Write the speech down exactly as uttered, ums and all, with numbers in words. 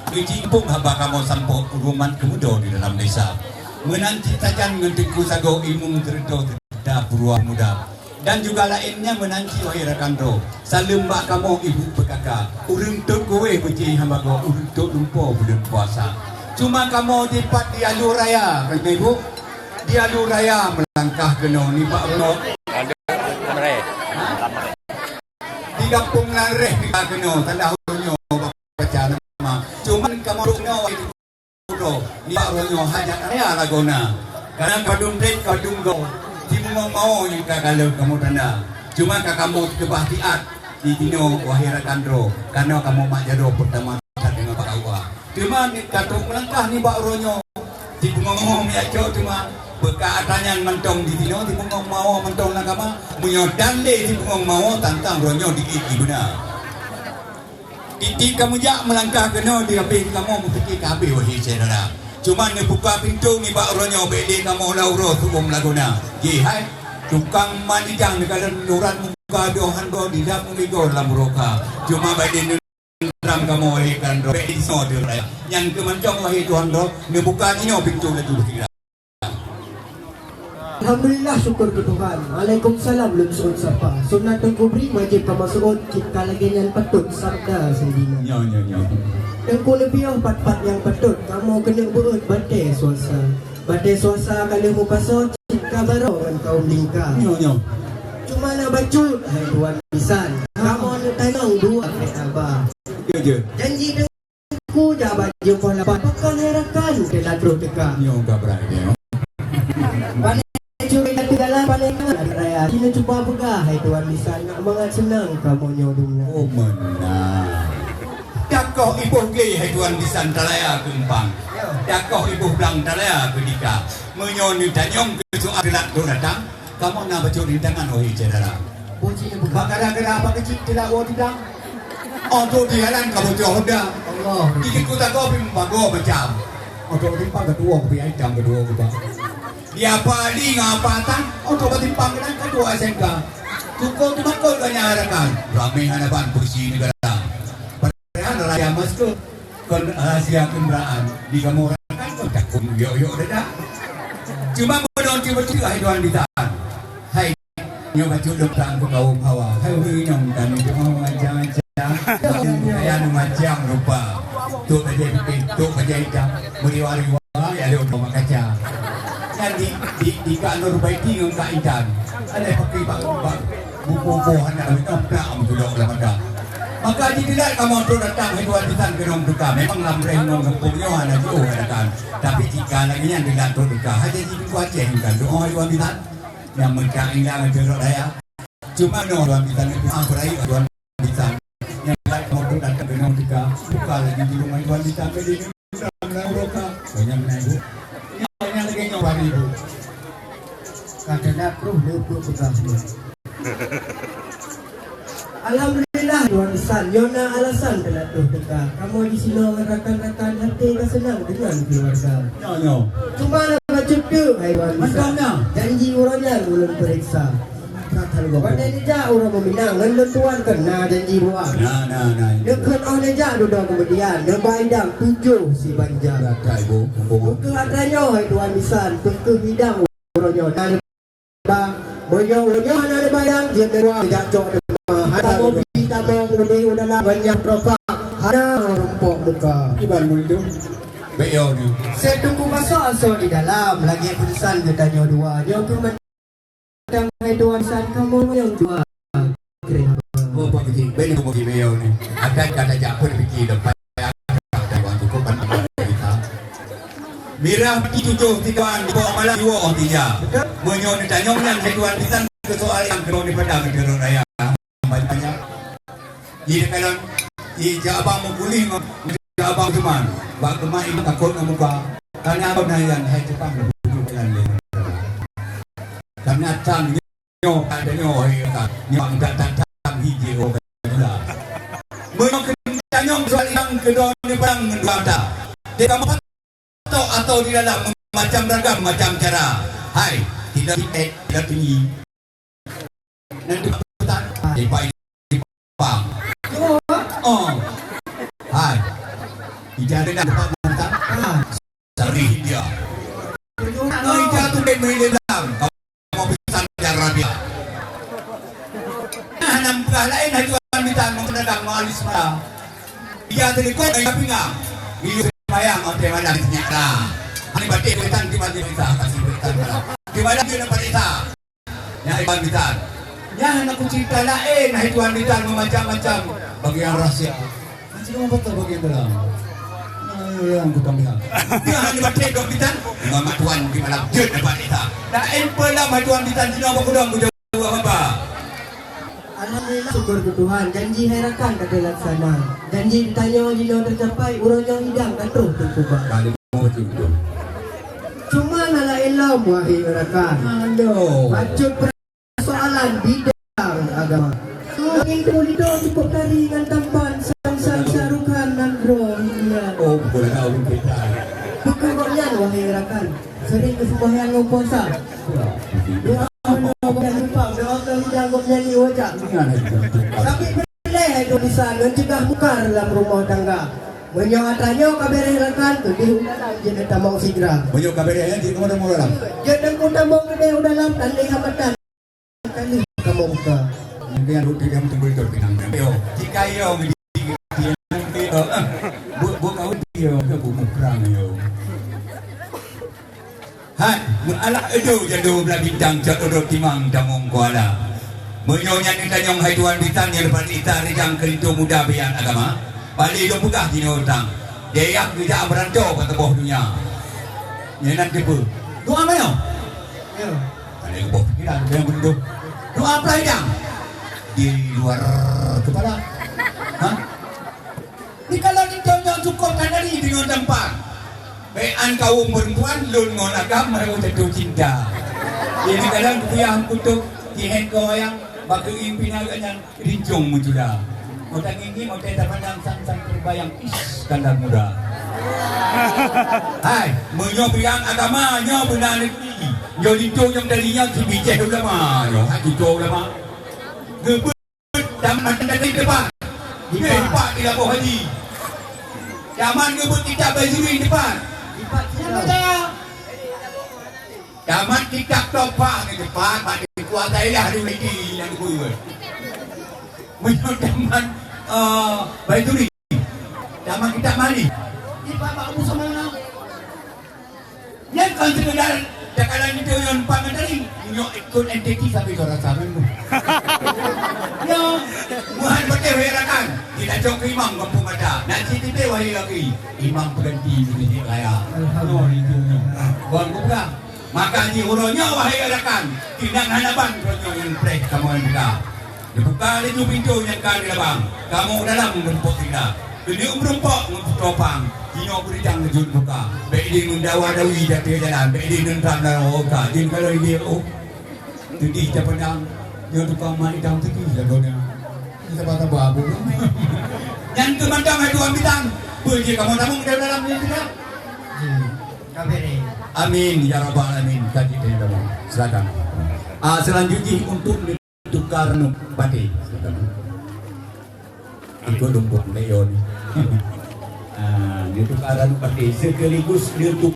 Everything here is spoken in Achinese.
Iji impung haba kamoe sampok uruman keumudo di dalam desa. Meunan cit sajan ngon Teungku Sagoe Imum Keureuto Teuda Purwa Muda. Dan juga laén nyan meunan cit wahé rakan droe. Saleuem bak kamoe ibu peukaka. Ureuëng tot kuweh beuci haba goe, ureuëng tot lumpo buleuen puasa. Cuma kamoe jipat di aju raya, kan ibu? Di aju raya meulangkah keunoe nibak uroe. Di gampông Lanreh nibak keunoe, tanda uroe nyoe baca nama. Cuman kamoe rot nyoe wahé droe, nibak uroe nyoe hajat raya lagoena. Karena kadum treb, kadum goe, si bungong mawö nyang ka galak kamoe tanda. Cuma ka kamoe keubah siat di sinoe wahé rakan droe, karena kamoe mak jaroe peurtama that deungon Pak Awa. Teuma ni ka trok meulangkah nibak uroe nyoe, si bungong mawö meuyak cok teuma beuka atra nyan mantong di sinoe, si bungong mawö mantong lam kama, meunyoe dan lé si bungong mawö tantang uroe nyoe di ié beuna. Tieb-tieb kamoe jak meulangkah keunoe di habéh kamoe meupike ka habéh wahé syedara. Cuma neubuka pintoe nibak uroe nyoe bék lé kamoe lam uroe su'um lagoena. Jih hai, tukang manijang neukalon urat muka dohan goe di lam mumigo lam uroe ka. Cuma bék lé neunram kamoe wahé kan droe bék lé soe di raya. Nyan keuh mantong wahé tuhan droe neubuka jinoe pintoe laju beusira. Alhamdulillah, syukur keu Tuhan. Waalaikumsalam, lôn seuôt sapa. Sunat Teungku Bri wajéb kamoe seuôt, cit ka lagée nyan patôt sabda Saidina. Nyoe, nyoe, nyoe. Teungku neupiôh pat-pat nyang patôt, kamoe keuneuk beuet batée suasa. Batée suasa ka lheueh meupasoe, cit ka barô ngon kaum lingka. Nyoe, nyoe. Cuma na bacut, hai tuan bisan. Kamoe neutanyong dua keu haba. Jeuet, jeuet. Janji Ku jak bak jeuem poh lapan, pakon hai rakan keu na troh teuka. Nyoe ka brat nyoe. Pané curi na teugalan, pané mangat raya. Sinoe cuba peugah, hai tuan bisan, ngat mangat seunang kamoe nyoe deungoe. Oh, meunan. Takoh iboh glé, hai tuan bisan, talaya keu umpang. Takoh iboh blang, talaya keu dika. Meunyoe neutanyong keu soal teulat troh datang, Kamoe na bacut rintangan, wahé syedara. Bak gara-gara apa keucik teulat woe sidang? Oh, tu di jalan kamoe tuwoe hoda. Allah. Di siku tagoe pih meubagoe macam. Oh, tu simpang keudua, kupi itam keudua, kupi. Di apa di ngon apa tan? Oh, tu simpang keunan keudua S M K. Syukur teumakot banyak harapan. Ramé hana ban polisi negara. Padahal raya masker. Kon rahasia keumraan di kamoe rakan kon takot yok-yok dada. Cuma meunyoe tiba-tiba hai tuan bisan. Hai, nyoe bacut lôn prang keu kaum hawa. Hai ureuëng inong kami teuh macam-macam. Kaya macam rupa. Tok bajai putih, tok bajai itam. Meriwa-riwa, ya lôn bak kaca. Nyan di, di, di Kak Nur Baiti ngon Kak Intan. Ada pakai bak, bak Buku-buku hana meukeubrak meutulok lam mata. Maka jiteulat kamoe trok datang hai tuan bisan keunong teuka. Memang lam reh ngon gampông nyoe hana jiôh hai rakan. Tapi jika lagée nyan teulat trok teuka, hana jiteuka Aceh bukan doa hai tuan bisan. Nyang meucak ilang hai tuan raya. Cuma nyoe tuan bisan itu ah berai tuan bisan. Nyang teulat kamoe trok datang keunong teuka. Buka lagi di rumah tuan bisan ke dini. Banyak menaik, Bu. Nyoe, nyoe lagée nyoe, Pak Ibu. Ka teulat troh leupeue peugah nyoe. Alhamdulillah, Tuan Bisan, nyoe na alasan teulat troh teuka. Kamoe di sinoe ngon rakan-rakan até ka seunang deungon keuluwarga. Nyoe, nyoe. Cuma na bacut teuk, hai Tuan Bisan. Mantap, nyoe. Janji uroe nyan ulôn peuriksa. Watée neujak uroe meuminang ngon lôn tuan keu na janji dua. Na, na, na. Neukheun óh neujak dudoe keumudian, neuba idang tujoh si banja. Gatai bu, bu. Peu kheueh atra nyoe hai tuan bisan, peu kheueh idang uroe nyoe na neuba. Meunyoe uroe nyoe hana neuba idang, jeuet neuba jak cok teuma. Hana mobi tamong udeh u dalam banyak peropak, hana rumpok muka. Iban murid tu. Bek yo ni. Seutungku basoe asoe di dalam, lagée peusan geutanyoe dua. Nyoe keuh Tang hai tuan san kamoe nyang dua. Oh, Pak Keuchik, bèk neumuji beliau ni. Akan ka tajak peureulèe pike depan. Mirah peuti tujoh tikoan di bawah malam jiwoe tija. Meunyoe neutanyong nyan hai tuan bisan keu soal nyang keudroe neupeudang keu raya. Banyak-banyak. Ji teukalon, ji jak abang meuguléh ngon jak abang teuma. Bak keumah ibu takot ngon muka. Kana abang nyan hai tukang bujuk jalan lé. Kana tan nyoe, tan nyoe, hai ka. Nyoe tak, tak, tak, hiji, oh, ka jula. Meunyoe keu tanyong soal nyang keudroe neupeudang ngon dua mata. Di kamoe atau, atau di dalam macam ragam, macam cara. Hai, tidak, tidak tinggi. Nanti Pak Ustaz, eh, Pak Ipang. Oh. Hai. Ija deungon Pak Murtad. Ah. Sarih dia. Ija tu ben meuhilang. Kamu pisan jar Rabia. Nah, nam peugah laén hai tuan bitan, mau pedagang, mau alis mata. Ija teulikot, ija pinggang. Ilu sembahyang, ote malam, senyap lah. Ani batik kuitan, di mati bisa, kasih kuitan malam. Di malam dia dapat isa. Nyan Iban Bitan. Nyan hana kucerita laén, hai Tuan Bitan, meumacam-macam bagian rahsia. Masih kamu betul bagian dalam. Nah, yang aku tambah. Dia hanya batik dok Bitan. Imam Tuan di malam jeuet dapat isa. Laén peue lam hai Tuan Bitan, jinoe bakudong bujang dua baba. Alhamdulillah, syukur keu Tuhan, janji hai rakan ka teuh laksana. Janji tanyoe jinoe teucapai, uroe nyoe hidang ka troh teungku ba. Balik mau betul-betul. Cuma na laén lom, wahai rakan. Aduh. Bacut persoalan bidang agama. Angin Pulito cukup tari ngon tampan, sang-sang Syahrukh Khan nan droe. Oh, bola tahu kita. Bukan kok nyan, wahai rakan. Sering ke sembahyang ngon puasa. Doa meunoe bukan lupa, doa keu hidang gobnyan di wajah. Tapi peureulée hai tulisan ngon cegah mungkar lam rumah tangga. Meunyoe atra nyoe ka beres rakan, keudeh u dalam jeuet tamong sigra. Meunyoe ka beres, ya, jeuet tamong dalam. Jeuet tamong keudeh u dalam, tandeh hambatan. Kali kamoe buka. Mungkin ada tiga macam betul pinang. Yo, jika yo, buat kau dia ke buku perang yo. Hai, meualah edo jadu blah bintang cot odot timang tamong kuala. Meunyoe nyan tanyong hai tuan bitan nyang dapat ita rijang keulinto muda bian agama, bali lôn peugah jinoe utang. Dayah geujak meuranto bak teuboh dunya. Nyan nan teupeu. Doa mano? Ya. Ada yang boh pikiran, ada yang bendung. Doa peulai dang. Di luar kepala. Ha? Di kalau di donya cukup kan tadi dengan tempat. Baik an kaum perempuan, lun ngon agam, mereka jatuh cinta. Jadi kadang kuyang kutuk, tihen kau yang, bak keuing pina geuh nyan, rincong meucuda. Mata nginggi, mata tapandang, sang-sang terbayang, ish, kandang muda. Hai, meunyoe biang agama, nyoe beuna negeri. Nyoe linto nyang dari nyan, si bijéh ulama, nyoe, hai, linto ulama. Geubeuet Tamat dari depan. Di depan di Labuh Haji. Tamat ngebut kitab Baizuri depan. Tamat kitab Tofa di depan, mak di kuasa ilah di Widi yang kuat. Menyuruh tamat, eh, Baizuri. Tamat kitab Mali. Di Pak Abu Samana. Nyan kon sekedar cakaran itu yang empat menteri. Nyoe ikut N T T sampai dua rasa minggu. Nyoe, muhan betul wahai rakan. Kita cok ke imam kampung mata. Nak C T P wahai lagi. Imam pengganti di Masjid Raya. Alhamdulillah. Nyoe itu nyoe. Buang buka. Maka di uroe nyoe wahai rakan. Tinang hana ban uroe nyoe yang preh kamu yang buka. Dibuka laju pintoe nyang ka di labang. Kamoe dalam meurumpok tinggai. Keuneuk meurumpok ngon putroe pang. Jinoe beurijang neujeuet buka. Bék ideh ngon dawa-dawi di ateueh jalan. Bék ideh ngon tram dalam oka. Jin kalau ideh, oh. Teudih tapandang. Nyoe tukang mat idang teudih lagoe nyan. Saba-saba, Bu. Nyan keu mantong hai tuan bitan. Peue jih kamoe tamong di dalam ni juga? Amin. Ya Rabbal Alamin. Tadi dia tamong. Silakan. Ah, selanjutnya untuk Tukar Ranub Pati. Ikut lumpur Leon. Ah, neutukar Ranub Pati sekaligus neutuk